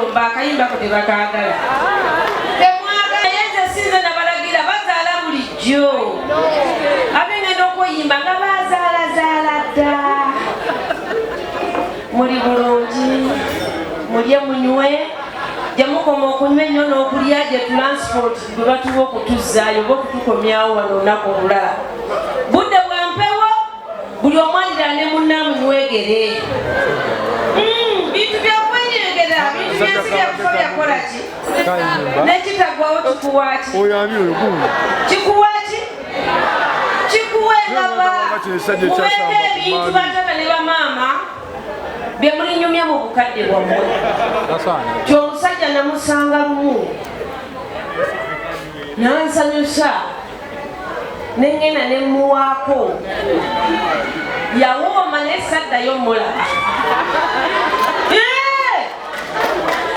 Bayomba akayimbako tebakaagala. Temwagala naye nze sinze nabalagira bazaala bulijjo. Ate ngenda okweyimba nga bazaalazaala dda. Muli bulungi, mulye munywe, gye mukoma okunywa ennyo n'okulya gye transport gwe batuwa okutuzzaayo oba okutukomyawo wano olunaku olulala. Budde bwa mpewo. Buli omu aliraane munne amunywegere. Bintu byakwenywegera, bintu byensi byakufa byakukola ki? Nekitagwawo kikuwa ki? Kikuwa ki? Kikuwa engaba. Mubeeko ebintu batata ne bamaama bye mulinyumya mu bukadde bwammwe. Ti omusajja namusanga lumu nansanyusa ne ŋŋenda ne mmuwaako yawooma naye saddayo mulaba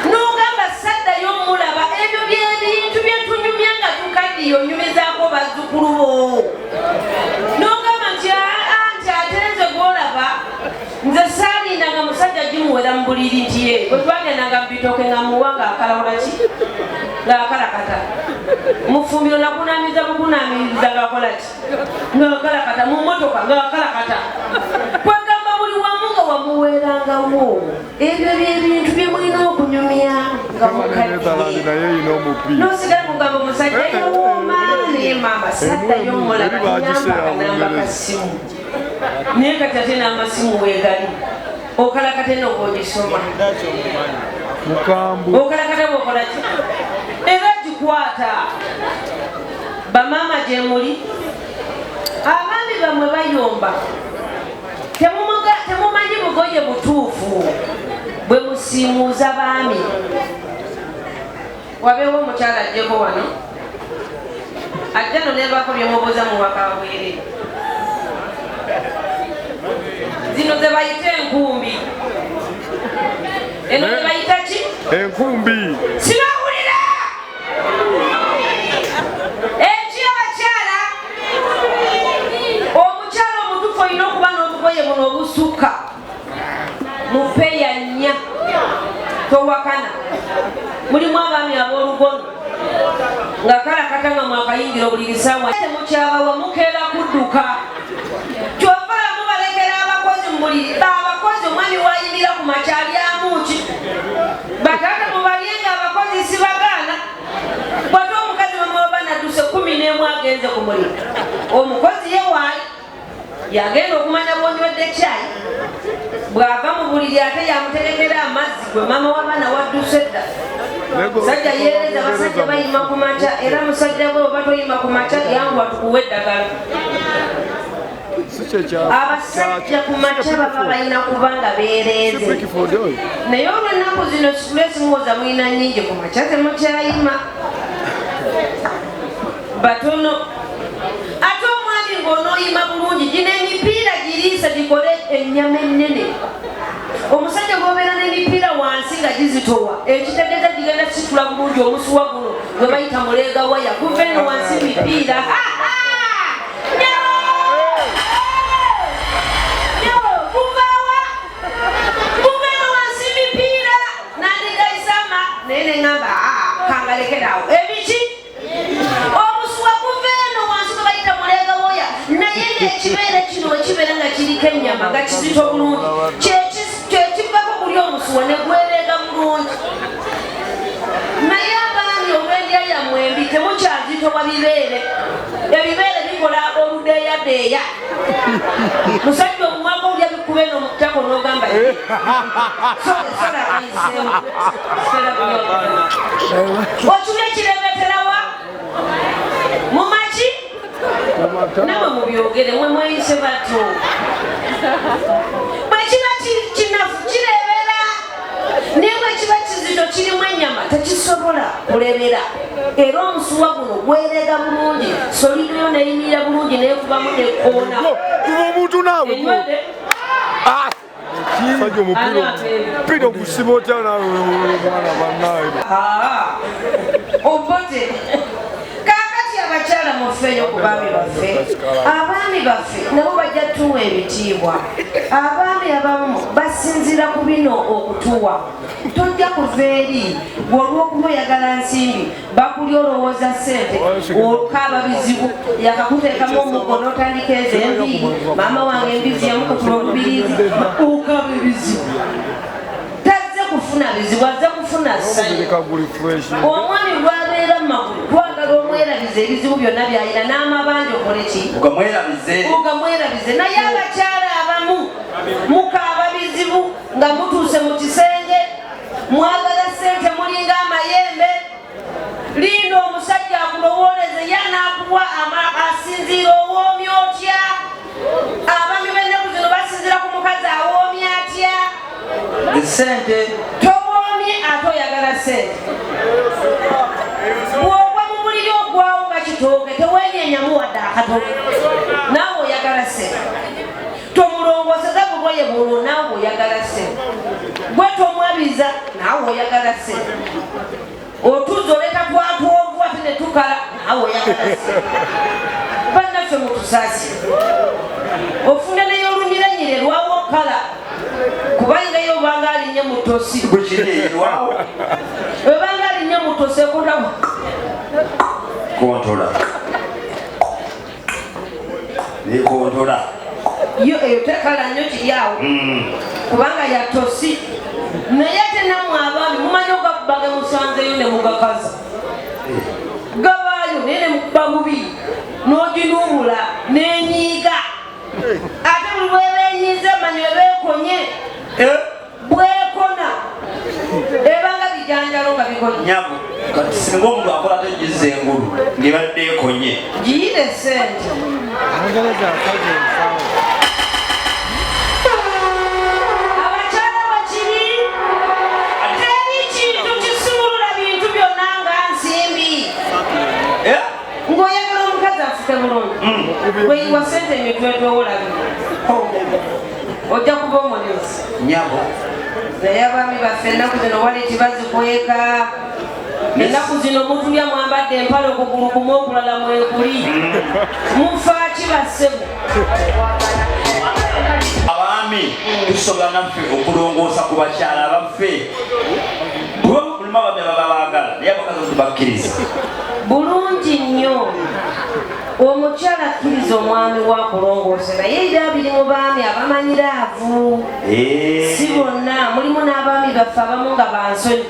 n'ogamba saddayo mulaba. Ebyo byebintu byetunyumya nga tukaddiye, onyumizaako bazzukulu bo n'ogamba nti aa nti ate nze gwolaba nze saalindanga musajja gimuwera mu buliri nti ye bwe twagendanga mu bitooke nga muwa ng'akalawula ki ng'akalakata mu ffumbiro nakunamiza bukunamiriza ng'akola ki ng'akalakata mu mmotoka ng'akalakata kwegamba buli wamu nga wamuweerangawo. Ebyo byebintu bye mulina okunyumya nga mukaddiye nosigala mugamba omusajja yawooma naye maama saddayo mulaba namba akanamba ka ssimu naye kati ate n'amasimu weegali okalakata eno bw'ogisoma okalakata bw'okola ki era gikwata. Bamaama gye muli abaami bammwe bayomba temumanyi bugoye butuufu bwe musiimuuza baami. Wabeewo omukyala ajjeko wano ajja no nebaako byemubuuza muwaka bwerere. Zino ze bayita enkumbi. Eno ze bayita ki? Enkumbi. Sibawulira eki abakyala. Omukyala omutuufu olina okuba n'obugoye buno obusukka mu peya nnya, towakana. Mulimu abaami ab'olugono nga kalakata nga mwakayingira obuliri saawa temukyabawa mukeera kudduka kyova mubalekera abakozi mu buliri. Abakozi omwami wayimira ku makya alyamu ki? Bataata mubalye nga abakozi sibagaana. Bwate omukazi bamwaba nadduse 11 agenze ku mulimu, omukozi ye waali yagenda okumanya bwonywedde caayi bw'ava mu buliri ate yamutegekera amazzi gwe maama w'abaana wadduse dda. Musajja yeereza, abasajja bayima ku makya era musajja gwe oba toyima ku makya yanguwa tukuwa eddagala. Abasajja ku makya baba balina kuba nga beereeze, naye olw'ennaku zino situlesi muwoza mulina nnyingi ku makya temukyayima batono. Ate omwami ng'onooyima bulungi gino emipiira giriisa gikole ennyama ennene. Omusajja gw'obeera n'emipiira wansi nga gizitowa ekitegeeza gigenda kisitula bulungi omusuwa guno gwe bayita muleega waya guva eno wansi mipiira. Guva eno wansi mipiira nandigaisama naye neŋamba kangalekerawo ebiki omusuwa guva eno wansi gwe bayita muleega woya naye ng'ekibeere kino we kibeera nga kiriko ennyama nga kizito bulungi kyekivako guli omusuwa ne gwereega bulungi. Naye abaami olw'endya yammwe embi temukyazitowa bibeere, ebibeere bikola oludeeyadeeya. Musajja omuwako olya bikuba eno mu ttako n'ogamba okirya kiremeterawa mumaki namwe mubyogere mwe mweyise bato bwe kiba kinafu kirebera naye bwe kiba kizito kirimu ennyama tekisobola kulebera era omusuwa guno gwerega bulungi solidoyo neyimirira bulungi nekubamu nekoona. Kuba omuntu naawe enywedde. Sajja omupiira ogusiba otya naawe omwana bannaye? Obote kakati. Abakyala mufeeyo ku baami baffe. Abaami baffe nabo bajja tuwa ebitiibwa. Abaami abamu basinziira ku bino okutuwa. Tojja kuva eri gwe olw'okuba oyagala nsimbi, bakuli olowooza ssente, okaaba bizibu, yakakuteekamu omuggo n'otandika ezo enviiri. Maama wange embizi yamukutula olubiriizi, okaaba ebizibu. Tazze kufuna bizibu, azze kufuna ssanyu. Omwami lwabeera mu magulu twagala omwerabize ebizibu byonna by'alina n'amabanja okole ki? Ogamwerabize. Ogamwerabize. Naye abakyala abamu mukaaba bizibu nga mutuuse mu kisenge, mwagala ssente, mulinga amayembe. Linda omusajja akulowooleze, ye anaakuwa asinziira owoomya otya. Abaami b'ennaku zino basinziira ku mukazi awoomya atya. Ssente towoomye ate oyagala ssente. Bw'ogwa mu buliri ogwawo nga kitooke, teweenyenyamu wadde akatono, naawe oyagala ssente. Tomulongooseza bugoye bulwo, naawe oyagala ssente. Gwe tomwabiza, naawe oyagala ssente. Otuzza oleta twatwovu ate ne tukala, naawe oyagala ssente. Bannaffe mutusaasire, ofuna naye olunyiranyire lwawo okukala, kubanga ye obanga alinnye mu ttosi. Gwe kiri erwawo. Obanga alinnye mu ttosi ekotawo kontola nekontola. Yo eyo tekala nnyo, kiri awo kubanga ya ttosi. Naye ate nammwe abaami mumanyi ogakuba ge musanzeyo ne mugakaza, gabaayo naye ne mukuba bubi n'oginuubula n'enyiiga. Ate buli bweba enyiize manyi eba ekonye. Bwekona ebanga bijanjalo nga bikonye. Nyabo, kati singa omuntu akola tegiza engulu ng'ebadde ekonye, giyire sente. Abakyala bakiri, teri kintu kisumulula bintu byonna nga nsimbi. Ng'oyagala omukazi afuke bulungi, weyiwa sente emitwetwe olabi ojja kuba omulenzi. Nyabo. Naye abaami baffe ennaku zino wali tibazikweka. Ennaku zino mutulya mwambadde empale okugulu kumu okulala mwekuli. Mufaaki bassebo? Abaami tusobola naffe okulongoosa ku bakyala baffe, kuba mulimu abaami ababa baagala naye abakazi tebakkiriza. Bulungi nnyo, omukyala akkiriza omwami wa kulongoose, naye era biri mu baami abamanyiraavu, si bonna. Mulimu n'abaami baffe abamu nga bansonyi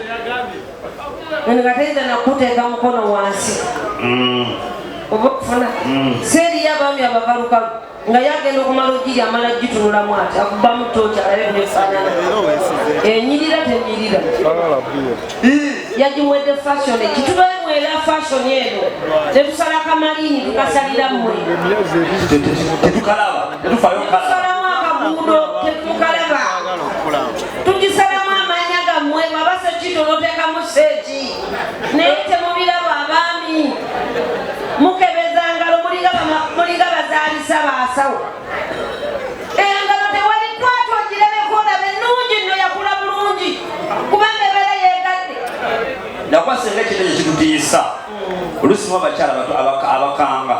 nga tayinza nakuteeka mukono wansi oba okufuna seeriyo. Abaami abakalukalu nga yagenda okumala ogiri amala gitunulamu ati akubamu tooki alabe bwefaanana, enyirira tenyirira, yagiwedde fashion. Kitubemwera fashion eno tetusala kamaliini, tukasalira mmwe. Tetukalaba, tetufayo kalaba. Tusalamu akaguudo, tetukalaba, tugisalamu amanya gammwe. Bwaba sekito noteekamu seeki, naye temubiraba. Abaami mukebeza ngalo, mulinga bazaalisa baasawo engalo. Tewali kwata ogirabeko olaba ennungi nno yakula bulungi, kubanga ebeera yeegadde. Nakuba senga ekintu ekyo kikutiisa. Oluusi mu abakyala bato abakanga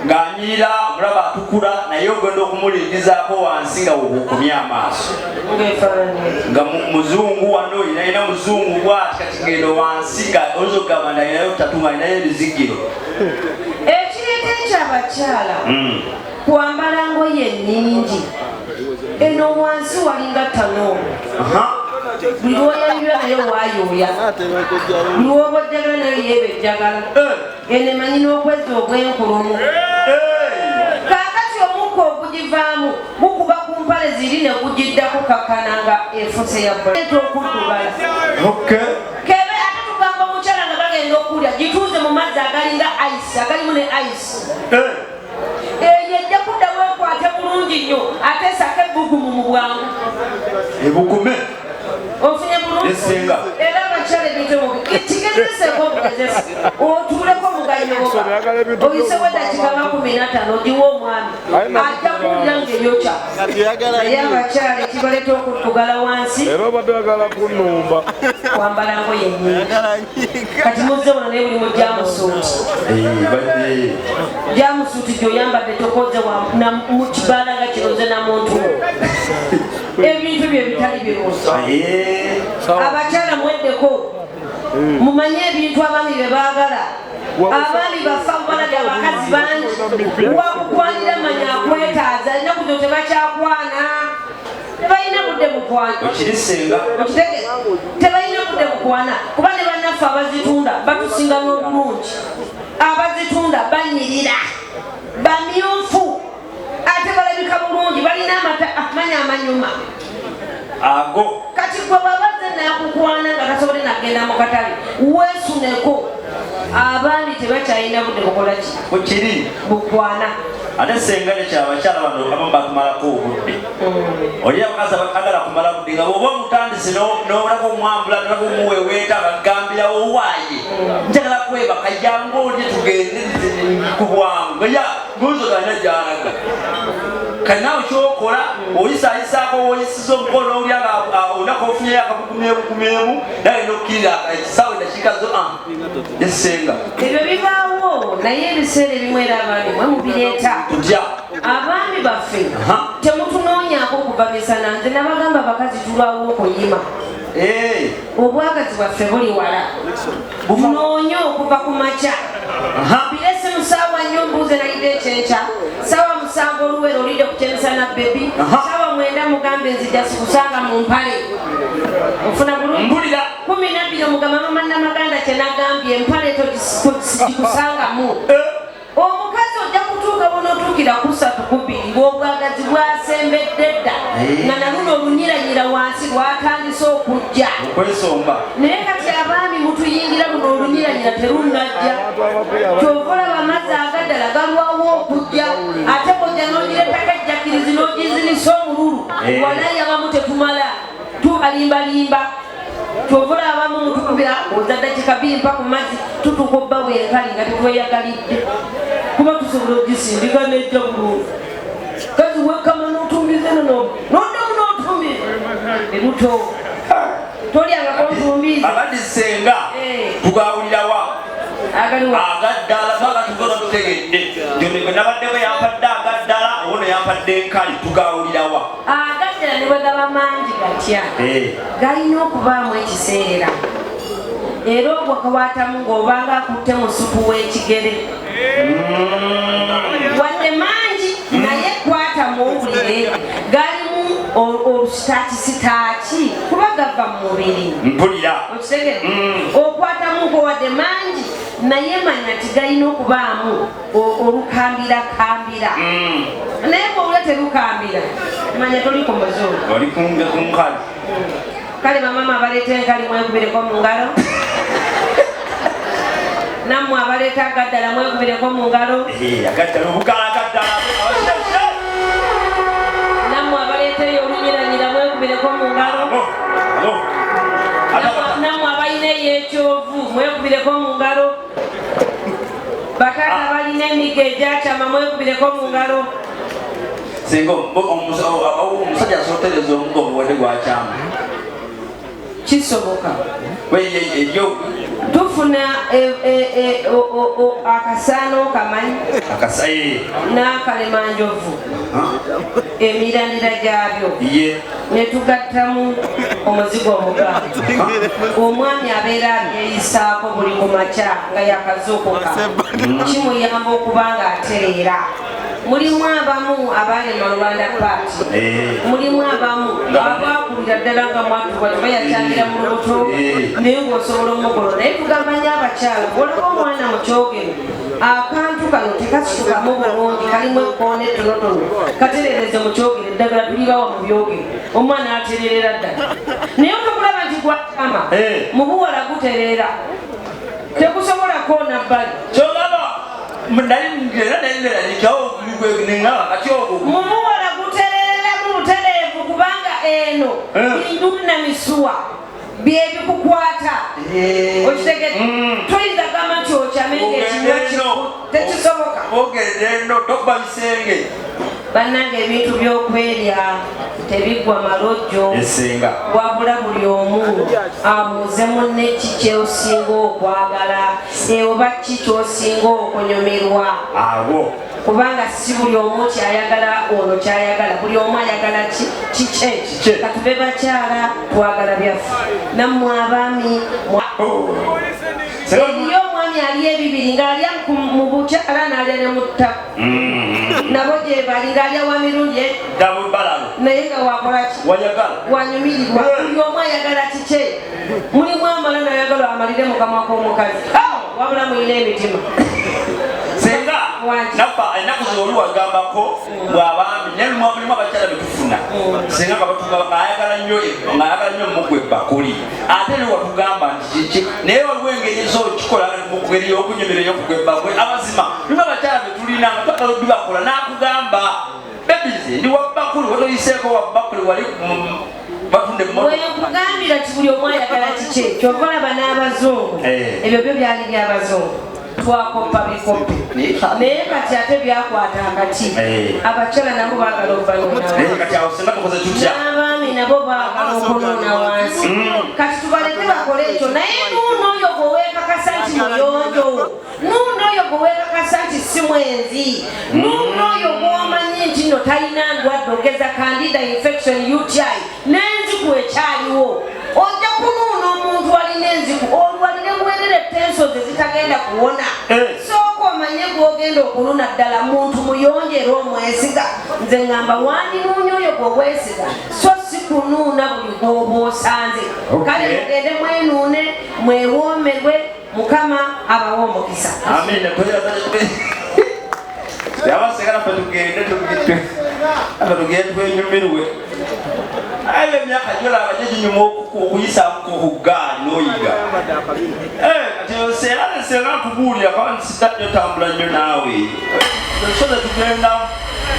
ng'anyirira, omulaba atukula, naye ogenda okumulingizaako wansi nga wobukomya amaaso Ng'efaanana nga muzungu wano alina muzungu bwati. Kati ngendo wansi nga oyinza okugamba nti alinayo tatu, nga alinayo ebizigiro. Ekireeta ekyo, abakyala kwambala ngoye nnyingi. Eno wansi walinga tanuulu. Buli lwoyayula naye waayooya, buli lwoba ojjagala nayo yeeba ejjagala. Eno emanyi n'okwezza obwenkulumu. Kaakati omukka ogugivaamu gukuba ku mpale ziri ne gugiddako kakkana nga efuse ya eta okuddugala. Kebe ate tugamba omukyala nga bagenda okulya, gituuze mu mazzi agalinga ice, agalimu ne ice. Eyo ejja kuddamu ekwate bulungi nnyo, ate esaka ebbugumu mu bwangu. Ebugume. Ofunye bulungi? Esenga. Era abakyala ebintu ebyo kigenda. Kigezeseeko obugezesa, otuuleko muganyoboka, oyisewo eddakiika 50 ogiwe omwami, ajja kuwulira ng'eyokya. Naye abakyala ekibaleeta okuddugala wansi Era obadde oyagala kunnumba. kwambala ngoye nnyingi. Kati muzze wano naye buli mu jamusuuti. Jamusuuti gy'oyambadde tokoze mu kibaala nga kino nze na muntu ebintu bye bitali birungi. Abakyala mweddeko, mumanye ebintu abaami bye baagala. Abaami bafa mubalabye abakazi bangi, wakukwanira manya akwetaaza. Ennaku zino tebakyakwana, tebalina budde bukwana. Okirisenga. Tebalina budde bukwana, kuba ne bannaffe abazitunda batusinga n'obulungi. Abazitunda banyirira, bamyufu, ate balabika bulungi, balina amata amanya amanyuma ago. Kati gwe bwabazze nakukwana nga tasobole nagenda mu katale, weesuneko. Abaami tebakyalina budde bukola ki? Bukiri. Bukwana. Ate senga nekyabakyala bano abamu batumalako obudde. Oli abakazi abagala kumala budde nga bwoba omutandise nolaba omwambula, nolaba omuweweeta, bagambirawo waaye njagala kwebaka, jangu olye tugende ku bwangu ya guzo alina gyalaga. Kati naawe kyokola oyisayisaako, woyisiza omukono olya nga olunaku ofunyeyo akabugumyebugubyemu, naye nokkirira ekisaawe dakiika zo esenga. Ebyo bibaawo, naye ebiseera ebimu era abaami mwe mubireeta. Tutya? Abaami baffe, temutunoonyaako kuva misana. Nze nabagamba, abakazi tulwawo okuyima. Obwagazi bwaffe buli wala. Noonye okuva ku makya, birese musaawa nnyo, mbuuze nalidde ekyenkya saawa 7 oluwero, olidde ku kyemisana baby? Saawa 9 mugambe nzija sikusanga mu mpale, ofuna bulungi? Mpulira. 12 omugamba, mama Namaganda kyenagambye, empale togikusangamu. Omukazi ojja kutuuka bwonootuukira ku 3 ku 2 ng'obwagazi bwasembedde dda, nga naluno olunyiranyira wansi lwatandise okujja. Okwesomba. Naye kati abaami mutuyingira luno olunyiranyira terunnajja, kyova olaba amazzi agaddala galwawo okujja, ate bwojja n'ogiretako ejjakirizi n'ogizinisa omululu. Walayi abamu tetumala, tubalimbalimba. Kyova olaba abamu mutukubira oza dakika 2 mpa ku mazzi, tutuuka obba bwenkali nga tetweyagalidde, kuba tusobola okugisindika nejja bulungi. Kazi wekama n'otumbiza eno noddamu n'otumbiza ebuto, tolyangako ntumbiza. Abadde senga, tugawulirawa? Agaliwa? Agaddala twanga tugoza tutegedde nti nabaddeko yampadde agaddala, obono yampadde enkali, tugawulirawa? Agaddala ne bwe gaba mangi gatya, galina okubaamu ekiseera, era ogwo kawaatamu ng'obanga akutte mu supu w'ekigere. Wadde mangi, naye kwata muwulire galimu olusitaaki kuba gava mu mubiri. Mpulira. Okitegere? Okwatamuko wadde mangi, naye manya nti galina okubaamu olukambirakambira. Naye bwowula terukambira, manya toli ku muzungu. Oli kunge ku nkali. Kale bamama abaleeta enkali mwekubireko mu ngalo, nammwe abaleeta agaddala mwekubireko mu ngalo. Agaddala obugala agaddala. Nammwe abaleeta eyo olunyiranyira mwekubireko mu ngalo. Nammwe abalina ey'ekyovu mwekubireko mu ngalo. Bataata balina emigo egyakyama mwekubireko mu ngalo. Singa omusajja asotereza omugo omuwadde gwakyama? Kisoboka. Eryo. Tufuna akasaano kamanyi? Akasaye. N'akalemanjovu, emirandira gyabyo, ne tugattamu omuzigo omuganda. Omwami abeera abyeyisaako buli ku makya nga yakazuukuka, kimuyamba okuba nga atereera. Mulimu abamu abalema Rwanda paati, mulimu abamu abakulira ddala nga mwatuba tebayakyamira mu lubuto, naye ng'osobola omugolo. Naye tugamba nnyo abakyala, olaba omwana mu kyogero akantu kano tekasitukamu bulungi, kalimu ekkoona ettonotono, katerereze mu kyogero, eddagala tulibawa mu byogero, omwana atererera ddala. Naye otokulaba nti gwakama mu buwala gutereera, tekusobola koona bbali. Kyolaba nali era nali neŋŋamba kati ogwo mu buwala guterereramu butereevu, kubanga eno nduna misuwa. Byebikukwata. Okitegedde? Toyinza kugamba nti okyame ng'ekinywa tekisoboka. Ogende eno tokuba bisenge. Bannange, ebintu by'okwerya tebiggwa malojjo. Esenga. Wabula buli omu abuuze munne ki kyosinga okwagala, oba ki kyosinga okunyumirwa. Awo. Kubanga si buli omu kyayagala ono kyayagala, buli omu ayagala kikye. Kikye. Katube bakyala twagala byaffe, nammwe abaami eriyo omwami ali ebibiri ng'alya mu bukyala n'alya ne mu ttaka, nabo gye bali ng'alya wa mirundi Double balalo. Naye nga wakola ki? Wayagala. Wanyumirirwa. Buli omu ayagala kikye. Mulimu amala nayagala amalire mu kamwa k'omukazi. Wabula mulina emitima. Senga. Wangi. Naffe ennaku zino oli wagambako bw'abaami, naye mulimu abakyala betufuna, senga, nga batugamba ng'ayagala nnyo mugwe ebbakuli, ate ne watugamba nti kiki, naye waliwo engeri zokikola mu ngeri y'okunyumira ey'okugwa ebbakuli. Amazima, mulimu abakyala betulina nga twagala obibakola, n'akugamba, "Babies, ndi wa bbakuli, watoyiseeko wa bbakuli wali batunda emmotoka." Wenkugambira ti buli omu ayagala kikye, kyova olaba n'abazungu. Ebyo byo byali byabazungu, twakopa bikope, naye kati ate byakwata akati. Abakyala nabo baagala okubanuuna. Naye kati awo senga tukoze tutya? N'abaami nabo baagala okunuuna wansi. Kati tubaleke bakole ekyo, naye nuuno oyo gwe weekakasa nti muyonjo, nuuno oyo gwe weekakasa nti si mwenzi, nuuno oyo gw'omanyi nti nno talina ndwadde, ogeza candida infection, UTI n'enziku ekyaliwo. Ojja kunuuna omuntu alina enziku olwalire bwerere tensozi ezitagenda kuwona. Sooka omanye gw'ogenda okununa ddala muntu muyonjo era omwesiga. Nze ŋŋamba wandinuunya oyo gwe weesiga, so si kunuuna buli gw'oba osanze. Kale mugende mwenuune, mwewoomerwe, Mukama abawe omukisa. Amina. Abasenga, naffe tugende twenyumirwe. Aye emyaka gyolaba gye ginyuma okuyisa ku ggaali n'oyiga. Kati senga, senga nkubuulira, kuba nsita nnyo, tambula nnyo naawe, soze tugenda.